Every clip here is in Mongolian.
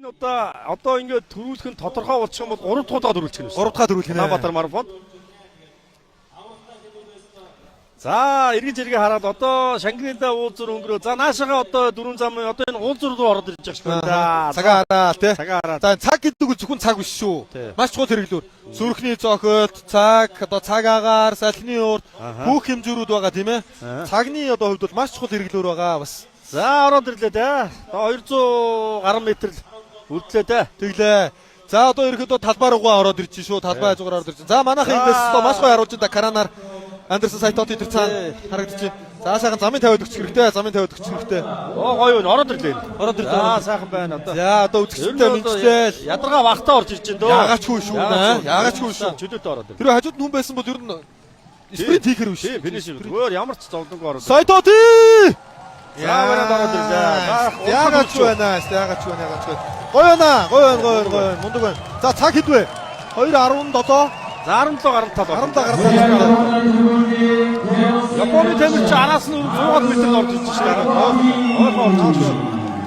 Энэ одоо ингээд төрүүлэх нь тодорхой болчих юм бол 3 дахь удаа төрүүлчих нь. 3 дахь төрүүлэх нь. Улаанбаатар марафонд. За, эргэн зэрэг хараад одоо Шангрила уулзуур өнгөрөө. За, наашаага одоо дөрвөн зам одоо энэ уулзуур руу ороод ирж байгаа шүү дээ. Цагаан хараа тий. Цагаан хараа. За, цаг гэдэг нь зөвхөн цаг биш шүү. Тий. Маш чухал хэрэглүүр. Сүрхний зохиолт, цаг, одоо цаг агаар, салхины урд, бүх хэмжүүрүүд байгаа тийм ээ. Цагны одоо хувьд бол маш чухал хэрэглүүр байгаа бас. За, ороод ирлээ дээ. Одоо 200 гаруй метр үлдлээ дээ. Тэглээ. За, одоо ерөөхдөө талбай руугаа ороод ирж шүү. Талбай хажуугаар ороод ирж. За, манайхан эндээс одоо маш гоё харуулж да Каранаар Андерсон Сайтоти тэр цаана харагдчих. За, сайхан замын тавиад өгчих хэрэгтэй. Замын тавиад өгчих хэрэгтэй. Оо, гоё байна. Ороод ирлээ. Ороод ирлээ. За, сайхан байна одоо. За, одоо үзэгчтэй мэдчихлээ. Ядаргаа багтаа орж ирж байна дөө. Ягаачгүй шүү нэ. Ягаачгүй шүү. Чөлөөтэй ороод ирлээ. Тэр хажууд нь хүн байсан бол ер нь спринт хийхэр биш. Тийм, финиш. Зүгээр ямар ч зовлонгүй ороод. Сайтоти! За, бариад ороод ирлээ. За, Яагаад ч байна. Яагаад ч байна. Яагаад ч байна. Гоё байна. Гоё байна. Гоё байна. Гоё байна. Мундаг байна. За, цаг хэд вэ? 2:17. За, 17 гаруй тал. 17 гаруй тал. Японы тамирч араас нь 100 метр орж ирж шүү дээ. Ойрхон орж ирж шүү.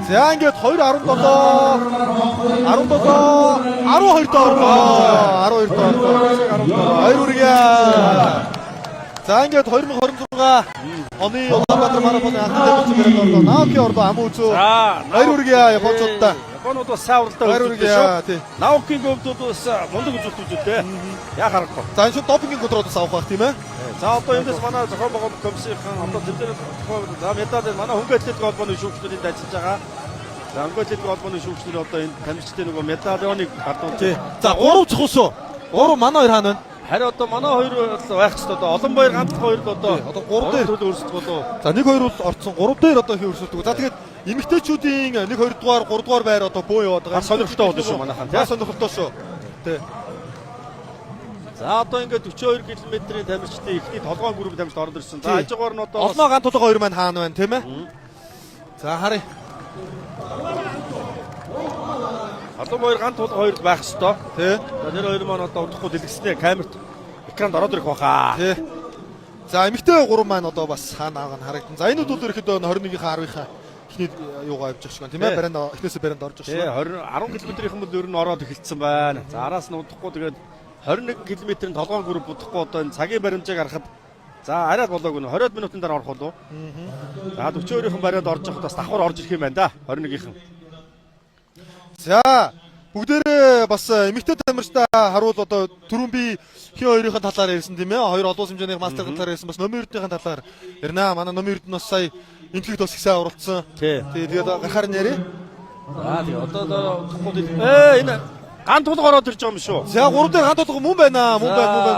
За, ингээд 2:17 17 12 доор 12 доор 2 үргээ. За, ингээд 2026 оны Улаанбаатар марафоны анхны тамирчин брэнд орлоо. Наоки орлоо ам үзөө. За, Баяр үргээ Япончуудаа. Японууд бас сайн уралдаа Баяр үзүүлсэн шүү. үргээ тий. Наокийн гөвдүүд бас мундаг үзүүлэлт үзүүллээ. Яа харахгүй. За, энэ шууд допингийн контрол бас авах байх тийм ээ. За, одоо эндээс манай зохион байгуулалт комиссийн одоо тэмцээний зохион за медаль манай хөнгө атлетик холбооны шүүгчдэрийн ажиллаж байгаа. За, хөнгө атлетик холбооны шүүгчдэр одоо энэ тамирчдын нөгөө медальоныг гардуулж. Тий. За, 3 цохосоо. 3 манай хоёр хаана байна? Харин одоо манай хоёр бол байх ч одоо олон баяр ганц хоёр л одоо Тий, одоо гурав дээр. төрөл өрсөлдөх болов. За, 1 2 бол орцсон. 3 дээр одоо хин өрсөлдөг. За, тэгээд эмэгтэйчүүдийн 1 2 дугаар 3 дугаар байр одоо бөө яваад байгаа. Бас сонирхолтой болно шүү манайхан тий. Бас сонирхолтой шүү. Тий. За, одоо ингээд 42 км-ийн тамирчдын эхний толгойн групп тамирчид ороод ирсэн. За, Тий. хажуугаар нь одоо Олноо ган тулга хоёр маань хаана байна тийм ээ? За, харъя. олон баяр ган тулга хоёр байх ёстой. Тий. За, тэр хоёр маань одоо удахгүй дэлгэснээ камерт экранд ороод ирэх байхаа. Тий. За, эмэгтэй 3 маань одоо бас хаана байгаа нь харагдан. За, энэ бол ерөөхдөө 21-ийн 10-ийнхаа эхний юугаа явж байгаа шиг байна тийм ээ? Тий. Баринд эхнээсээ баринд орж байгаа Тий, шиг байна. 20 10 км-ийнхэн бол ер нь ороод эхэлсэн байна. За, араас нь удахгүй тэгээд 21 км-ийн толгойн групп удахгүй одоо энэ цагийн баримжааг харахад за арай л болоогүй нэ 20 минутын дараа орох болов. За, 42-ийнхэн барианд орж явахад бас давхар орж ирэх юм байна да. 21-ийнхэн. За, бүгдээрээ бас эмэгтэй тамирчдаа харуул одоо түрүүн би хин хоёрын талаар ярьсан тийм ээ? Хоёр олон улсын хэмжээний мастерын талаар ярьсан, бас номын эрдэнийхэн талаар ярина. Манай номын эрдэнэ бас сая эмнэлэгт бас их сайн оролцсон. Тий. Тий, тэгээд гарахаар нь ярив. За, тэгээ одоо удахгүй энэ ган тулга ороод ирж байгаа юм шүү. За, 3 дээр ган тулга мөн байна. Мөн байна, мөн байна.